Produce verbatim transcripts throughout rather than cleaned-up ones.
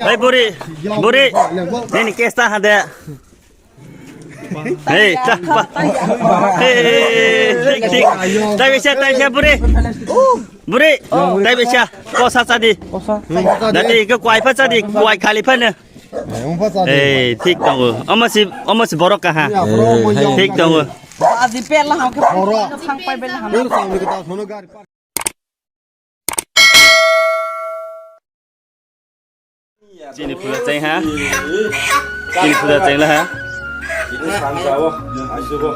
Hei buri, buri, nini case ta hade. Hei, ta, pa. Hei, tik, tik. Tai bisa, tai bisa buri. Buri, tai bisa. Kosa sadi. Dati ke kuai pa sadi, kuai khali pa ne. Hei, tik tongo. Omo si, omo si borok kaha. Tik tongo. Aji pela ham ke. Thang pai bela ham. Chini puja cheng ha. Chini puja cheng la ha. Ini sansa bo, asu bo.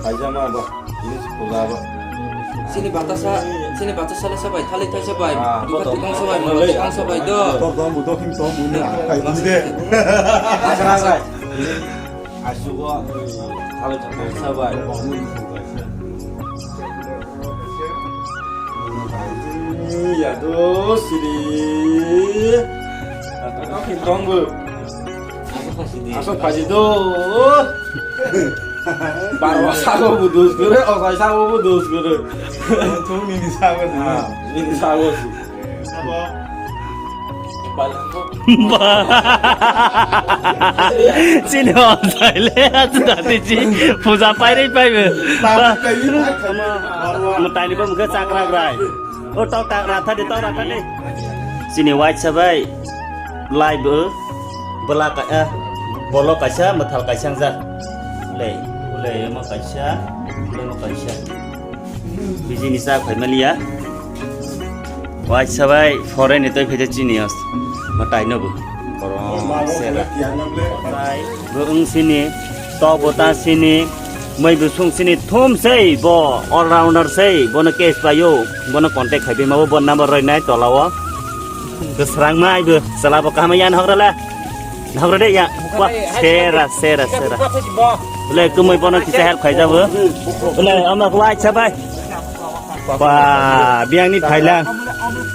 Paijama bo, ini sekolah bo. Sini batasa, sini batasa le sabai, thali thai sabai. Ah, buka betul. Tikang sabai, buka tikang sabai do. Tor dong, buto kim tong, buni akai buni de. Asa asa. Asu bo, thali thai sabai. Ya do siri. Tong bu. Asok phaji do. Baro sago bu dus gure, osai sago bu dus gure. Thung nini sago. Ah, nini sago. Chini o taile atu dati chi puja pairei paibe. Mo taini bo mukhe chakra grai. O tau ta ratha de, tau ratha de. Chini waisa bai lai bo bwla ka, eh, bolo kaisa, mwthal kaisa wngjak. Ulei, ulei, omo kaisa, ulei, omo kaisa. Bijini sa phaimaliya. Waisa bai foreign ni toi phaijak chini os. Matai no bo. Korong sera. Bo wng sini, to bo ta sini, mui bo sung sini, thum sei bo, all rounder sei, bono case paio, bono contact khai bai ma bo, bo number roi nai tola o. Bwswrang ma aibo, chwla bo kaham ya, nahogra le. Nahogra de ya. Wah, sera, sera, sera. Le kumui bono kisa help khai jabo. Le ama ko waisa bai. Ba, biang ni Thailand.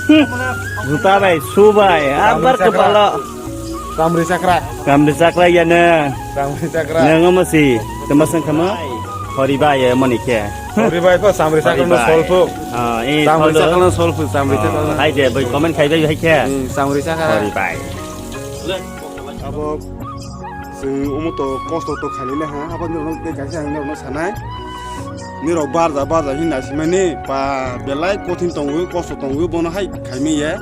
Hmm. Juta bai, su bai, abar kepala. Samri Chakra. Samri Chakra ya ne. Samri Chakra. Nang omo si, temasang kama. Hori bai ya moni khe. Hori bai ko Samri Chakra no solfu. Ah, eh, Samri Chakra no solfu, Samri Chakra. Hai de, bai comment khai bai hai khe. Hmm, Samri Chakra. Hori bai. Abo chwng omo to kosto to khailai ha, abo norok tei kaisa ang norokno sanai. Nirok barja barja hin naisimani pa belai kothin tongo, kosto tongo, bono hai khaimai ya.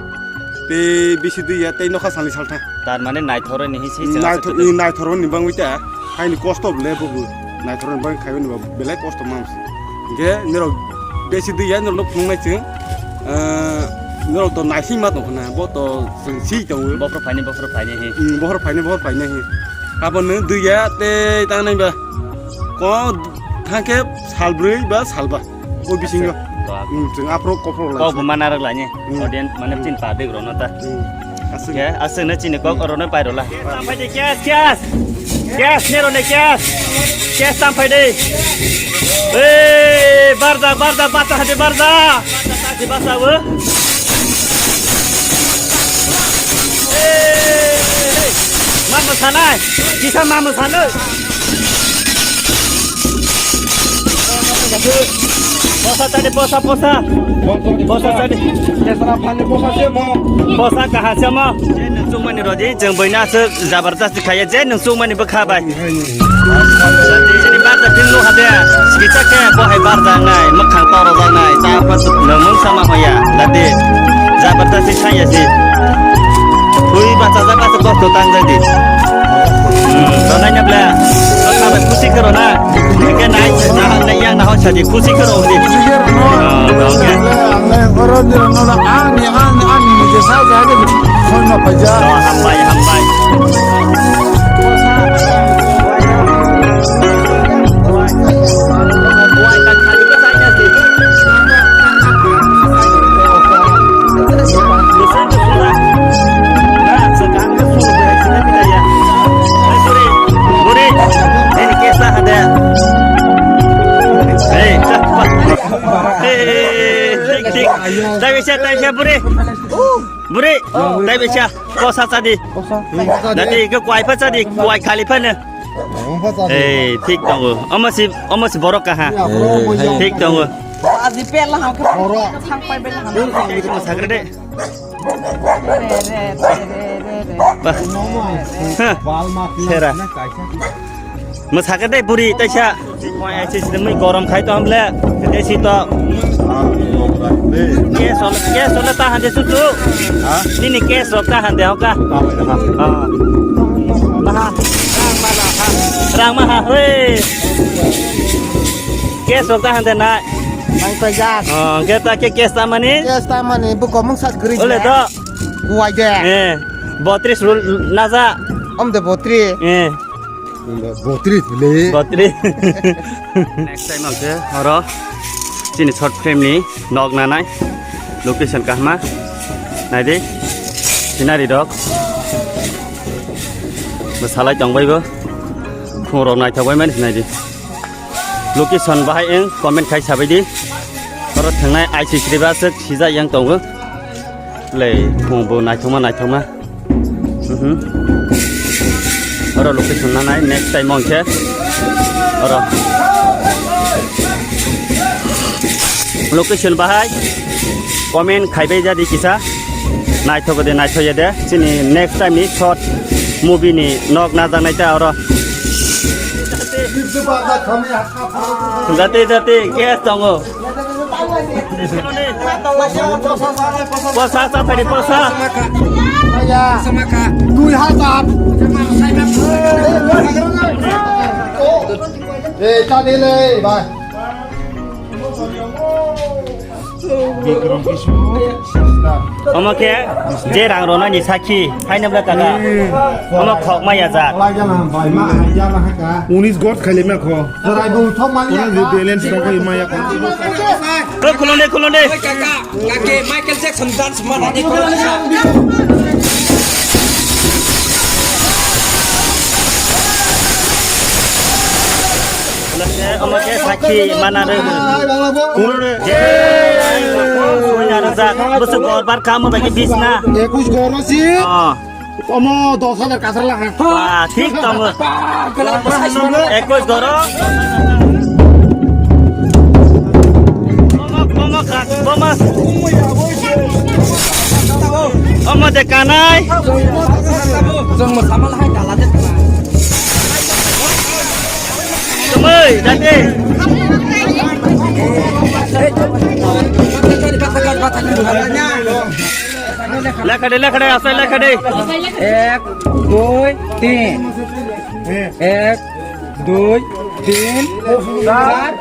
Tei bisi dui ya, tei nokha sali saltha. Tar mane naithoroi ni hinsi chwng naithor-, aswk naithoroi ni bangwi ta. Haini kosto le bubu. Naithoroi ni bangwi khaimani ba belai kosto mamsi. Hingke norok besi dui ya norok no phunuknai chwng, ah, norok to naising ma tongkha na, bo to chwng si tongo. Bokhorok phaini, bokhorok phaini he. Hmm, bokhorok phaini, bokhorok phaini he. Abo no dui ya tei tangnai ba. Ko thangkhe sal brwi ba sal ba. O bisingo. Ba. Hmm, chwng aphro kophro lai. Kok bo mana rok lani. Hmm. Audience mane chin public rok no ta. Hmm. Aswk. Ke, aswk no chini kok oro no pai ro la. Tam pai de, cash, cash. Cash, nero ne cash. Cash tam pai de. Hey, barda, barda, bata hade barda. Bata hade bata wo. Hey, hey, hey. Mama sanai. Kisa mama sanai. Posa tadi, posa, posa. Posa tadi. Posa kaha se mo. Je nung chukmani rodi, jeng boina se jabardasti khaya, je nung chukmani bwkha bai. Jati jini barja film no hade, kita ke bohai barja nai, makhang toro nai, ta pas nung sama hoya, dati jabardasti khaya si. Thui bacha ja bacha kosto tang jadi. Hmm, tonai na bla. Kha bai khusi karo na. Ke nai na na yang na hon sadi khusi karo di. Khusi karo no. Ah, okay. Ang le oro di no na ani ani ani ni je sa ja de. Khoi ma pa ja. Oh, hambai, hambai. Buri, buri, tai bisa, kosa sadi. Dati ke kuai pa sadi, kuai khali pa ne. Eh, thik tongo. Omo si, omo si borok kaha. Thik tongo. Aji pela ha. Thang pai bela ha. Sakre de. Re, re, re, re, re. Sera. Mwsakhe tei buri taisa. Mui gorom khai to hamle. Tei si to. Cash ole, cash ole ta hande sutu. Ha? Nini cash rok ta hande hoka. Ah. Maha. Rang maha. Rang maha. Hoi. Cash rok ta hande nai. Nang pajak. Oh, kita ke cash ta mani? Cash ta mani, bu komung sat guri. Ole to. Kuwai de. Eh, botris rul naja. Om de botri. Eh. Botri le. Botri. Next time ang khe oro chini short film ni nok nanai. Location kahma. Naidi. Scenery dok. Bo salai tong bai bo. Khung rok naithok bai mani naidi. Location bahai eng comment khai sabai di. Oro thangnai I C three ba sik sijak yang tongo. Le, phung bo naithokma, naithokma. Mhm. Oro location nanai, next time ongkhe. Oro. Location bahai comment khaibai jadi kisa. Naithok de, naithok ya de. Chini next time ni short movie ni nok najaknai ta oro. Jati, jati, guest tongo. Posa, sa tadi posa. Dui hazar. Eh, tadi le, bye. Omo khe je rang ronani sakhi, haino bwla kaka. Omo khokma yajak. Unis got khaile ma kho. Balance tong kho ma ya kho. Khulonde, khulonde. Kaka, kake Michael Jackson dance mana ni. Omo khe sakhi mana rw. Kuno de. Busu gor bar kamo bai khe bisna. Ekush gor si. Oh. Omo dos hazar kasar la ha. Ah, thik tongo. Ekush gor. Omo, omo kha, omo. Omo de kanai. Chwng mo samal hai dala de. Chumui, dati. Lekhade, lekhade, asai lekhade. Ek, dui, tin. Ek, dui, tin, char.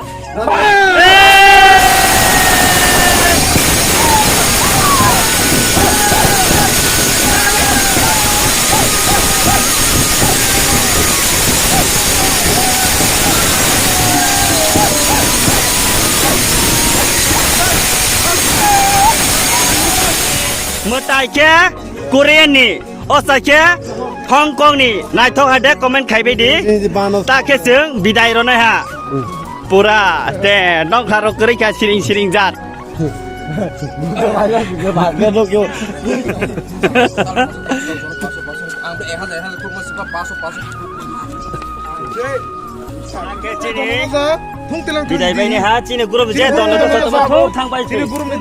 Mwtai khe Korean ni. O sakhe Hong Kong ni naithok hai de comment khaibai di. Ni bano. Ta khe chwng bidai ronai ha. Hmm. Pura te nokha rok kwrwi kha siring siring jat. Ang ek hajar, ek hajar, paanch so, paanch so. Chini bidai bai ni ha, chini group je don no to to thang bai. Chini group ni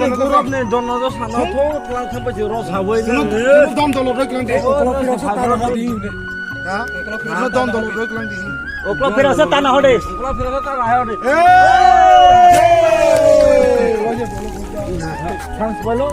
don no to sana to thang bai ro sa bai. Chini group don dolo roi klang de. Ha? Chini don dolo roi klang de. Oklo phira sa tana hode. Oklo phira sa tana hode. Hey! Thanks balo.